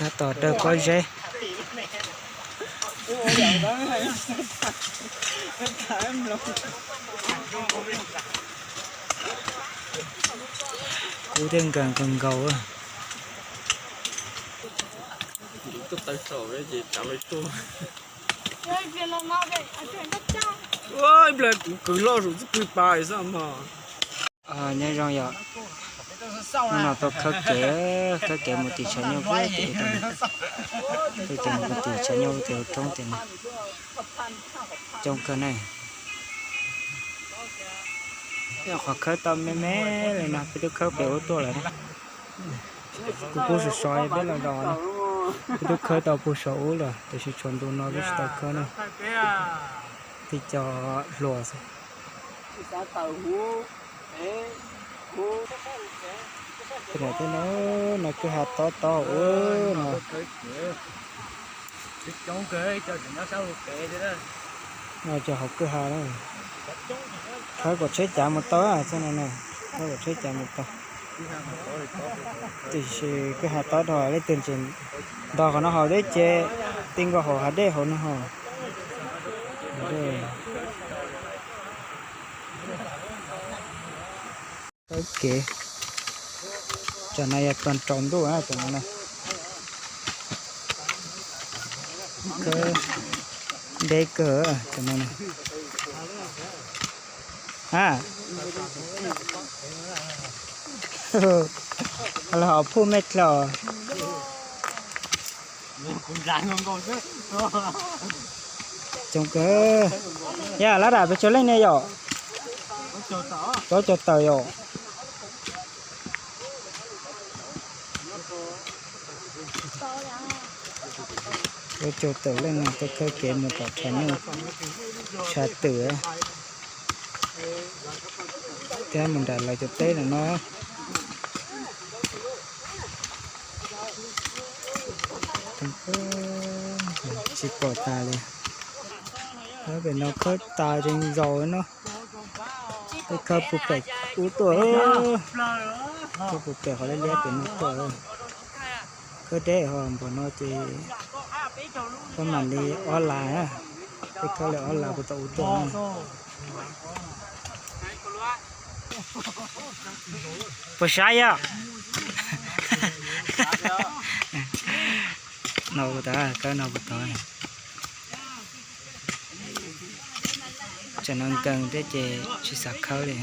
Tab tom dawb pob zeb. Kub thiab nkees kawg nkaus. Kuv kwv loj zus txuj pw pas xwb mog. Nyob zoo yom, hnub no tau khawb kev, khawb kev mus tim tshav nyuj tim, khawb kev mus tim tshav nyuj tim roob tim no. Coob kawg ne. Qhov khawb tau me me li no peb twb khawb pem ub tuaj lawm. Kuv pub sov sov peb los zos no, peb twb khawb tau puag saum ub lawm tiam sis tshuav ntu no peb tsis tau khawb na. Tib co hluas xwb. Tej no, tej no, no kwj ha tob tob hauv ub no. No cov hauv kwj ha na. Khawb kom tsheb cav mus tau txoj no na, khawb kom tsheb cav mus tau. Tiam sis kwj ha tob dhau, leej twg tseem ntog qhov no haus deb ces ti nkaus hauv hav dej hauv no haus. Khawb kev, tam no yog tog rau ntuj tam no na. Khawb deb kawg tam no na. A, los hauv phuj mej dlaus. Coob kawg. Yog lab dam pes tsawg leej ne yom? Plaub caug tawm yom. Plaub caug tawm leej no tuaj khawb kev mus tom tshav nyuj, tshav twm thiab mus nram lawv cov teb no no. Tsis pom tas li. Pem no khawb tas tseem zaus no. Peb khawb puag pem ub tuaj, khawb puag pem qhov liab liab pem no tuaj. Khawb deb ho npaum no ces khawb mam li ob las, peb khawb li ob las puag tom ub tuaj. Puas sav yog? No puas tau, khawb no puas tau? Tsam no nkees thiab ces tsis xav khawb li.